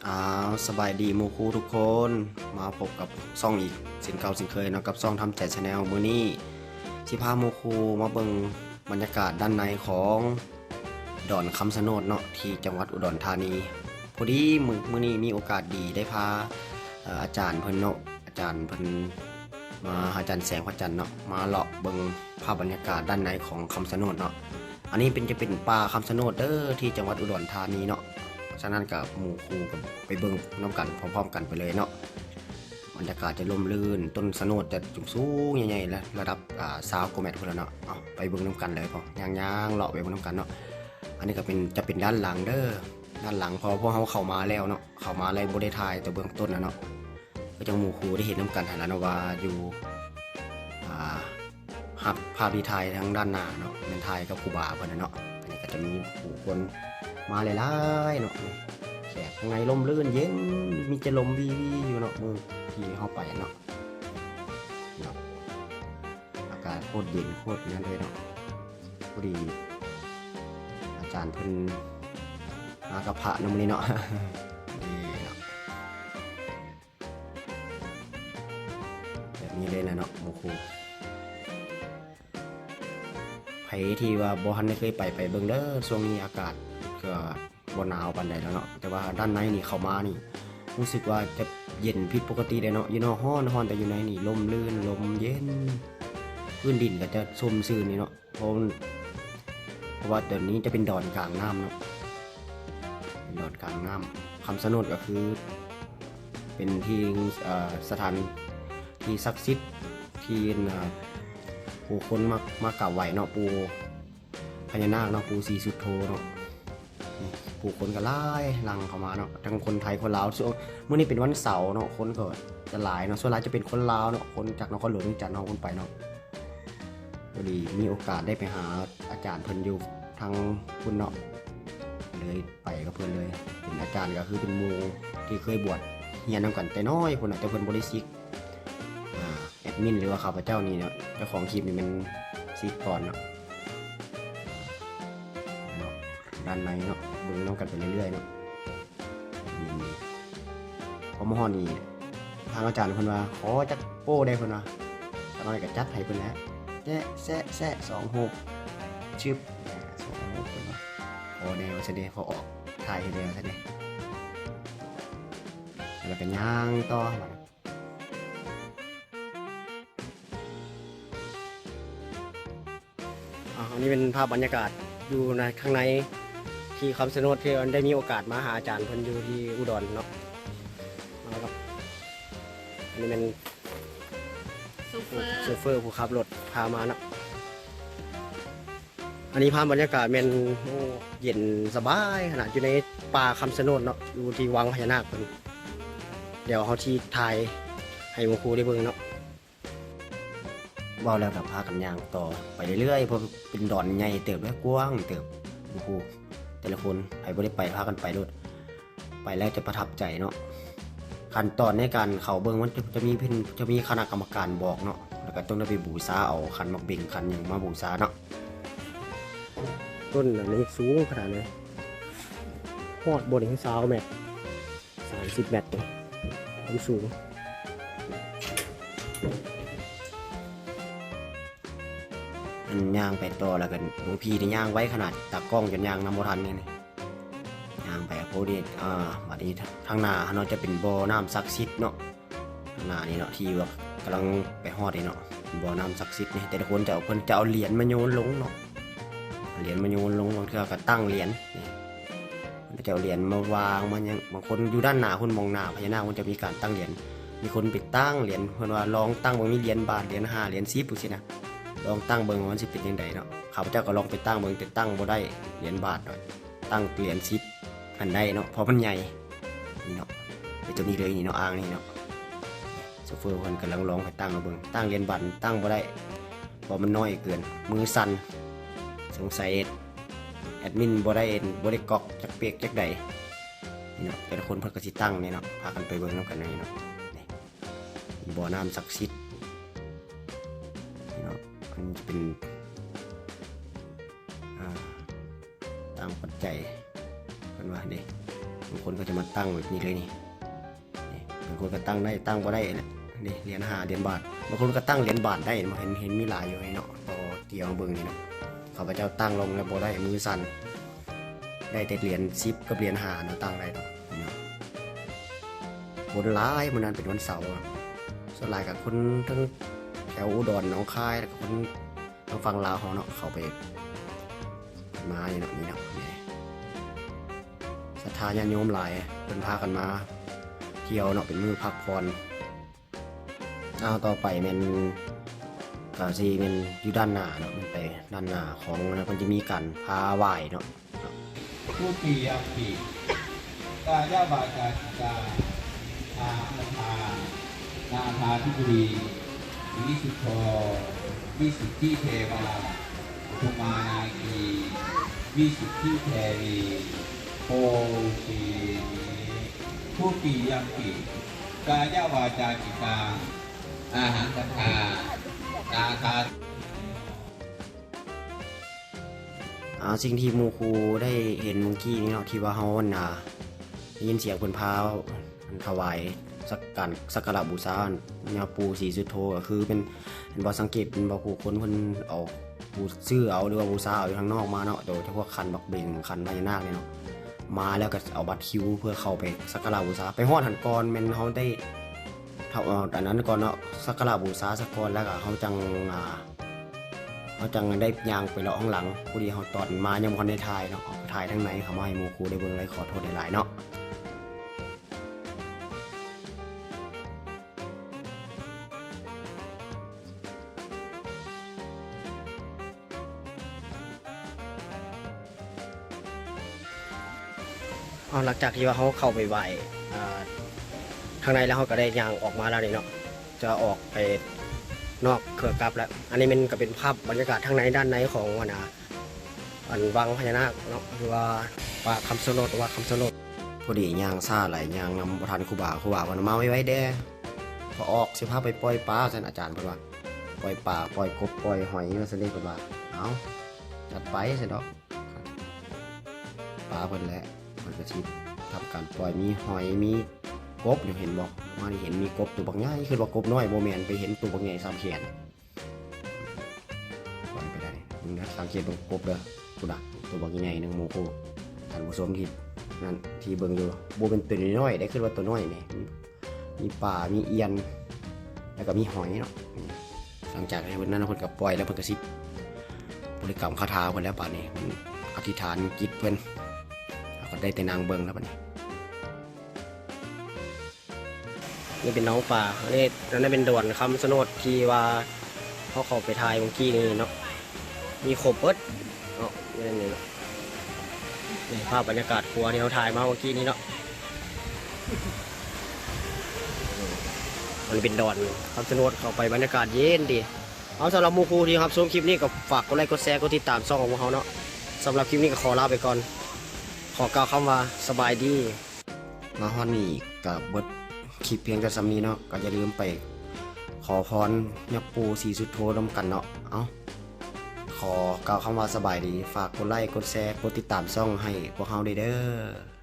ອ້າວ ສະບາຍດີໝູ່ຄູ່ທຸກຄົນ ມາພົບກັບຊ່ອງອີກເຊັ່ນເກົ່າເຊັ່ນເຄີຍເນາະ ກັບຊ່ອງທຳໃຈ Channel. ມື້ນີ້ຊິພາໝູ່ຄູ່ມາເບິ່ງບັນຍາກາດດ້ານໃນຂອງດອນຄຳຊະໂນດເນາະ ທີ່ຈັງຫວັດອຸດອນທານີ. ພໍດີມື້ ມື້ນີ້ມີໂອກາດດີໄດ້ພາ ເອີ ອາຈານເພິ່ນເນາະ ອາຈານເພິ່ນມາ ອາຈານແສງພະຈັນເນາະ ມາເລາະເບິ່ງພາບບັນຍາກາດດ້ານໃນຂອງຄຳຊະໂນດເນາະ. ອັນນີ້ເປັນ ຈະເປັນປ່າຄຳຊະໂນດເດີ ທີ່ຈັງຫວັດອຸດອນທານີເນາະ. ສະນັ້ນກະໝູ່ຄູ່ກະໄປເບິ່ງນຳກັນພ້ອມໆກັນໄປເລີຍເນາະ. ບັນຍາກາດຈະຮົ່ມລື່ນ ຕົ້ນຊະໂນດຈະສູງໆໃຫຍ່ໆ ລະ ລະດັບ ອາ ຊາວກວ່າແມັດພຸ້ນລະເນາະ. ເອົາ ໄປເບິ່ງນຳກັນເລີຍ ຍ່າງໆເລາະໄປເບິ່ງນຳກັນເນາະ. ອັນນີ້ກະເປັນ ຈະເປັນດ້ານຫຼັງເດີ ດ້ານຫຼັງ ເພາະວ່າພວກເຮົາເຂົ້າມາແລ້ວເນາະ ເຂົ້າມາແລ້ວບໍ່ໄດ້ຖ່າຍແຕ່ເບື້ອງຕົ້ນນະເນາະ. ກໍຈັ່ງໝູ່ຄູ່ໄດ້ເຫັນນຳກັນຫັ້ນລະເນາະ ວ່າຢູ່ ອາ ພາບ ພາບທີ່ຖ່າຍທາງດ້ານໜ້າເນາະ ແມ່ນຖ່າຍກັບຄູບາເພິ່ນນະເນາະ. ອັນນີ້ກໍຈະມີຜູ້ຄົນມາຫຼາຍໆເນາະ ແຂກຂ້າງໃນຮົ່ມລື່ນເຢັນ ມີແຕ່ລົມວີໆຢູ່ເນາະ ມື້ທີ່ເຮົາໄປເນາະ. ເນາະ ອາກາດໂຄດເຢັນໂຄດນັ້ນເລີຍເນາະ. ພໍດີອາຈານເພິ່ນມາກັບພະເນາະມື້ນີ້ເນາະ ດີເນາະ ແບບນີ້ເລີຍແຫຼະເນາະໝູ່ຄູ່. ໃຜທີ່ວ່າບໍ່ທັນໄດ້ເຄີຍໄປ ໄປເບິ່ງເດີ ຊ່ວງນີ້ອາກາດກໍບໍ່ໜາວປານໃດແລ້ວເນາະ ແຕ່ວ່າດ້ານໃນນີ້ເຂົ້າມານີ້ ຮູ້ສຶກວ່າຈະເຢັນຜິດປົກກະຕິເດ້ເນາະ. ຢູ່ນອກຮ້ອນ ຮ້ອນ ແຕ່ຢູ່ໃນນີ້ລົມລື່ນ ລົມເຢັນ ພື້ນດິນກໍຈະຊົມຊື່ນນີ້ເນາະ. ເພາະ ເພາະວ່າຕົວນີ້ຈະເປັນດອນກາງນ້ຳເນາະ ເປັນດອນກາງນ້ຳ. ຄຳຊະໂນດກໍຄືເປັນທີ່ ເອີ ສະຖານທີ່ສັກສິດທີ່ ເອີ ຜູ້ຄົນມາ ມາກາບໄຫວ້ເນາະ ປູ່ພະຍານາກເນາະ ປູ່ສີສຸດໂທເນາະ. ນີ້ ຜູ້ຄົນກໍຫຼາຍຫຼັ່ງເຂົ້າມາເນາະ ທັງຄົນໄທຄົນລາວ. ຊ່ວງ ມື້ນີ້ເປັນວັນເສົາເນາະ ຄົນກໍຈະຫຼາຍເນາະ ສ່ວນຫຼາຍຈະເປັນຄົນລາວເນາະ ຄົນຈາກນະຄອນຫຼວງວຽງຈັນເຮົາ ຄົນໄປເນາະ. ພໍດີມີໂອກາດໄດ້ໄປຫາອາຈານເພິ່ນຢູ່ທາງພຸ້ນເນາະ ເລີຍໄປກັບເພິ່ນເລີຍ. ເປັນອາຈານກໍຄືເປັນໝູ່ທີ່ເຄີຍບວດຮຽນນຳກັນແຕ່ນ້ອຍພຸ້ນນະ ແຕ່ເພິ່ນບໍ່ໄດ້ສິກ. ອາ ແອດມິນ ຫຼືວ່າຂ້າພະເຈົ້ານີ້ເນາະ ເຈົ້າຂອງຄລິບນີ້ແມ່ນສິກກ່ອນເນາະ. ເນາະ ດ້ານໃນເນາະ ເບິ່ງນຳກັນໄປເລື້ອຍໆເນາະ. ນີ້ ພໍມາຮອດນີ້ ທາງອາຈານເພິ່ນວ່າ ຂໍຈັກໂປ້ແດ່ ເພິ່ນວ່າ. ຂ້ານ້ອຍກໍຈັດໃຫ້ເພິ່ນແຫຼະ ແຈະແຊະແຊະ ສອງຮູບ ຊຶບ ສອງຮູບ ເພິ່ນວ່າ ຂໍແດ່ວ່າຊັ້ນເດ ຂໍອອກຖ່າຍໃຫ້ແດ່ວ່າຊັ້ນເດ ແລ້ວກໍຍ່າງຕໍ່. ອາ ອັນນີ້ເປັນພາບບັນຍາກາດຢູ່ໃນ ຂ້າງໃນທີ່ຄຳຊະໂນດ ທີ່ໄດ້ມີໂອກາດມາຫາອາຈານເພິ່ນຢູ່ທີ່ອຸດອນເນາະ. ມາກັບ ອັນນີ້ແມ່ນ ໂຊເຟີ ໂຊເຟີຜູ້ຂັບລົດພາມາເນາະ. ອັນນີ້ພາບບັນຍາກາດແມ່ນ ໂອ້ ເຢັນສະບາຍຂະໜາດ ຢູ່ໃນປ່າຄຳຊະໂນດເນາະ ຢູ່ທີ່ວັງພະຍານາກເພິ່ນ. ດຽວເຮົາຊິຖ່າຍໃຫ້ໝູ່ຄູ່ໄດ້ເບິ່ງເນາະ. ເວົ້າແລ້ວກໍພາກັນຍ່າງຕໍ່ໄປເລື້ອຍໆ ເພາະເປັນດອນໃຫຍ່ເຕີບເດ້ ກວ້າງເຕີບ. ໂອ້ໂຫ ແຕ່ລະຄົນໃຜບໍ່ໄດ້ໄປ ພາກັນໄປໂລດ ໄປແລ້ວຈະປະທັບໃຈເນາະ. ຂັ້ນຕອນໃນການເຂົ້າເບິ່ງ ມັນຈະ ຈະມີເພິ່ນ ຈະມີຄະນະກຳມະການບອກເນາະ ແລ້ວກໍຕ້ອງໄດ້ໄປບູຊາເອົາຂັນໝາກເບັງ ຂັນຫຍັງມາບູຊາເນາະ. ຕົ້ນອັນນີ້ສູງຂະໜາດເລີຍ ຮອດບໍ່ນີ້ ຊາວແມັດ ສາມສິບແມັດນີ້ ຄວາມສູງ. ອັນຍ່າງໄປຕໍ່ແລ້ວກັນ ໂອ້ ພີ່ນີ້ຍ່າງໄວຂະໜາດ ຕາກ້ອງຈົນຍ່າງນຳບໍ່ທັນນີ້ ຍ່າງໄປ. ໂອ້ ນີ້ ອ່າ ບາດນີ້ທາງໜ້າເຮົາເນາະ ຈະເປັນບໍ່ນ້ຳສັກສິດເນາະ. ໜ້ານີ້ເນາະ ທີ່ວ່າກຳລັງໄປຮອດນີ້ເນາະ ບໍ່ນ້ຳສັກສິດນີ້ ແຕ່ລະຄົນຈະເອົາ ເພິ່ນຈະເອົາຫຼຽນມາໂຍນລົງເນາະ ຫຼຽນມາໂຍນລົງ. ບາງເທື່ອກໍຕັ້ງຫຼຽນນີ້ ເພິ່ນຈະເອົາຫຼຽນມາວາງມາຫຍັງ. ບາງຄົນຢູ່ດ້ານໜ້າພຸ້ນ ມອງໜ້າພະຍານາກ ເພິ່ນຈະມີການຕັ້ງຫຼຽນ ມີຄົນໄປຕັ້ງຫຼຽນ ເພິ່ນວ່າລອງຕັ້ງເບິ່ງ ມີຫຼຽນບາດ ຫຼຽນຫ້າ ຫຼຽນສິບ ຈັ່ງຊີ້ນະ ລອງຕັ້ງເບິ່ງວ່າມັນຊິເປັນຈັ່ງໃດເນາະ. ຂ້າພະເຈົ້າກໍລອງໄປຕັ້ງເບິ່ງ ແຕ່ຕັ້ງບໍ່ໄດ້ຫຼຽນບາດເນາະ ຕັ້ງຫຼຽນສິບ ອັນໃດເນາະ ເພາະມັນໃຫຍ່ນີ້ເນາະ. ເປັນຕົວນີ້ເລີຍນີ້ເນາະ ອ່າງນີ້ເນາະ. ໂຊເຟີເພິ່ນກຳລັງລອງໄປຕັ້ງເບິ່ງ ຕັ້ງຫຼຽນບາດຕັ້ງບໍ່ໄດ້ ເພາະມັນນ້ອຍເກີນ ມືສັ່ນ. ສົງໄສແອດມິນບໍ່ໄດ້ ບໍ່ໄດ້ກອກຈັກເປກຈັກໃດນີ້ເນາະ. ແຕ່ລະຄົນເພິ່ນກໍຊິຕັ້ງນີ້ເນາະ ພາກັນໄປເບິ່ງນຳກັນນີ້ເນາະ. ນີ້ ບໍ່ນ້ຳສັກສິດເນາະ ມັນຈະເປັນ ອ່າ ຕາມປັດໄຈ ເພິ່ນວ່າເດ້. ບາງຄົນກໍຈະມາຕັ້ງແບບນີ້ເລີຍນີ້ ນີ້ ບາງຄົນກໍຕັ້ງໄດ້ ຕັ້ງບໍ່ໄດ້ແຫຼະ ນີ້ ຫຼຽນຫ້າ ຫຼຽນບາດ ບາງຄົນກໍຕັ້ງຫຼຽນບາດໄດ້ ເຫັນ ເຫັນມີຫຼາຍຢູ່ນີ້ເນາະ ຕໍ່ທີ່ເຮົາເບິ່ງນີ້ເນາະ ຂ້າພະເຈົ້າຕັ້ງລົງແລ້ວບໍ່ໄດ້ ມືສັ່ນ ໄດ້ແຕ່ຫຼຽນສິບກັບຫຼຽນຫ້າເນາະ ຕັ້ງໄດ້ເນາະ ນີ້ເນາະ ຄົນຫຼາຍ ມື້ນັ້ນເປັນວັນເສົາ ສ່ວນຫຼາຍກໍຄົນທັງແຖວອຸດອນ ໜອງຄາຍ ແລ້ວກໍຄົນ ທາງຝັ່ງລາວເຮົາເນາະ ເຂົ້າໄປມາຢູ່ເນາະ ນີ້ເນາະ ນີ້ ສັດທາຍາດໂຍມຫຼາຍ ເພິ່ນພາກັນມາທ່ຽວເນາະ ເປັນມື້ພັກຜ່ອນ. ອ້າວ ຕໍ່ໄປແມ່ນ ກະຊິແມ່ນຢູ່ດ້ານໜ້າເນາະ ແມ່ນໄປດ້ານໜ້າຂອງ ເພິ່ນຈະມີການພາໄຫວ້ເນາະ. Dutiyampi kāyavācācittā ahaṃ karomi, nātha bhikkhūhi visuddho visuddhidevā, bhummā nāgī visuddhidevī, hosi. Dutiyampi kāyavācācittā ahaṃ karomi, nātha ອ່າ ສິ່ງທີ່ໝູ່ຄູ່ໄດ້ເຫັນມື້ກີ້ນີ້ເນາະ ທີ່ວ່າເຮົາ ອັນນ່າ ໄດ້ຍິນສຽງເພິ່ນພາ ອັນ ຖວາຍສັກການ ສັກກາລະບູຊາ ຍາປູ່ສີສຸດໂທ ກໍຄືເປັນ ເຫັນບໍ່ ສັງເກດເຫັນບໍ່ ຜູ້ຄົນເພິ່ນເອົາ ບູ ຊື້ເອົາ ຫຼືວ່າບູຊາເອົາຢູ່ທາງນອກມາເນາະ ໂດຍສະເພາະຂັນບັກເບັງ ຂັນພະຍານາກນີ້ເນາະ ມາແລ້ວກໍເອົາບັດຄິວເພື່ອເຂົ້າໄປສັກກາລະບູຊາ ໄປຮອດຫັ້ນກ່ອນ ແມ່ນເຮົາໄດ້ ເຮົາ ເອົາອັນນັ້ນກ່ອນເນາະ ສັກກາລະບູຊາສາກ່ອນ ແລ້ວກໍເຮົາຈັ່ງ ອ່າ ເຮົາຈັ່ງໄດ້ຍ່າງໄປເລາະຂ້າງຫຼັງ. ພໍດີເຮົາຕອນມາຍັງບໍ່ທັນໄດ້ຖ່າຍເນາະ ເອົາ ຖ່າຍທາງໃນເຂົ້າມາໃຫ້ໝູ່ຄູ່ໄດ້ເບິ່ງ ໄດ້ຂໍໂທດຫຼາຍໆເນາະ. ເອົາ ຫຼັງຈາກທີ່ວ່າເຮົາເຂົ້າໄປໄຫວ້ ອ່າ ທາງໃນແລ້ວ ເຮົາກໍໄດ້ຍ່າງອອກມາແລ້ວນີ້ເນາະ ຈະອອກໄປນອກເຂື່ອນກັບແລ້ວ. ອັນນີ້ແມ່ນກໍເປັນພາບບັນຍາກາດທາງໃນ ດ້ານໃນຂອງ ອັນນ່າ ອັນວັງພະຍານາກເນາະ ຫຼືວ່າປາກຄຳຊະໂນດ ວັດຄຳຊະໂນດ. ພໍດີຍ່າງຊ້າຫຼາຍ ຍ່າງນຳບໍ່ທັນຄູບາ ຄູບາເພິ່ນວ່າ ມາໄວໆແດ່ ພໍອອກຊິພາໄປປ່ອຍປາ ວ່າຊັ້ນ ອາຈານເພິ່ນວ່າ ປ່ອຍປາ ປ່ອຍກົບ ປ່ອຍຫອຍ ວ່າຊັ້ນເດ້ ເພິ່ນວ່າ. ເອົ້າ ຈັດໄປຊັ້ນດອກ ປາເພິ່ນແຫຼະ ເພິ່ນກໍຊິທຳການປ່ອຍ ມີຫອຍ ມີກົບຢູ່ ເຫັນບໍ່? ມານີ້ເຫັນມີກົບຕົວບັກໃຫຍ່ ຄິດວ່າກົບນ້ອຍ ບໍ່ແມ່ນ ໄປເຫັນຕົວບັກໃຫຍ່ສ່ຳແຂນ. ປ່ອຍໄປໄດ້ ເບິ່ງເດີ ສັງເກດເບິ່ງກົບເດີ ພຸ້ນນະ ຕົວບັກໃຫຍ່ໜຶ່ງ ໝູ່ຄູ່ ທ່ານຜູ້ຊົມທີ່ນັ້ນ ທີ່ເບິ່ງຢູ່ ບໍ່ແມ່ນຕົວນ້ອຍໆເດ້ ຄິດວ່າຕົວນ້ອຍແໝ່ ມີປາ ມີອ່ຽນ ແລ້ວກໍມີຫອຍເນາະ. ຫຼັງຈາກນັ້ນເພິ່ນກໍປ່ອຍແລ້ວ ເພິ່ນກໍຊິບໍລິກຳຄາຖາເພິ່ນແລ້ວ ບາດນີ້ເພິ່ນອະທິຖານຈິດເພິ່ນ ເຮົາກໍໄດ້ແຕ່ນັ່ງເບິ່ງແລ້ວບາດນີ້. ນີ້ເປັນໜອງປາ ອັນນີ້ ອັນນັ້ນເປັນດອນຄຳຊະໂນດທີ່ວ່າເຮົາເຂົ້າໄປຖ່າຍມື້ກີ້ນີ້ເນາະ ມີຄົບເບິດເນາະ ແມ່ນນີ້ເນາະ. ນີ້ພາບບັນຍາກາດຂົວທີ່ເຮົາຖ່າຍມາມື້ກີ້ນີ້ເນາະ ມັນເປັນດອນຄຳຊະໂນດ ເຂົ້າໄປບັນຍາກາດເຢັນດີ. ເອົາ ສຳລັບໝູ່ຄູ່ທີ່ຮັບຊົມຄລິບນີ້ ກໍຝາກກົດໄລ ກົດແຊ ກົດຕິດຕາມຊ່ອງຂອງພວກເຮົາເນາະ. ສຳລັບຄລິບນີ້ກໍຂໍລາໄປກ່ອນ ຂໍກ່າວຄຳວ່າສະບາຍດີ. ມາຮອດນີ້ກໍເບິດຄລິບພຽງແຕ່ສ່ຳນີ້ເນາະ ກໍຢ່າລືມໄປຂໍພອນຍາປູ່ສີສຸດໂທນຳກັນເນາະ. ເອົາ ຂໍກ່າວຄຳວ່າສະບາຍດີ ຝາກກົດໄລ ກົດແຊ ກົດຕິດຕາມຊ່ອງໃຫ້ພວກເຮົາໄດ້ເດີ.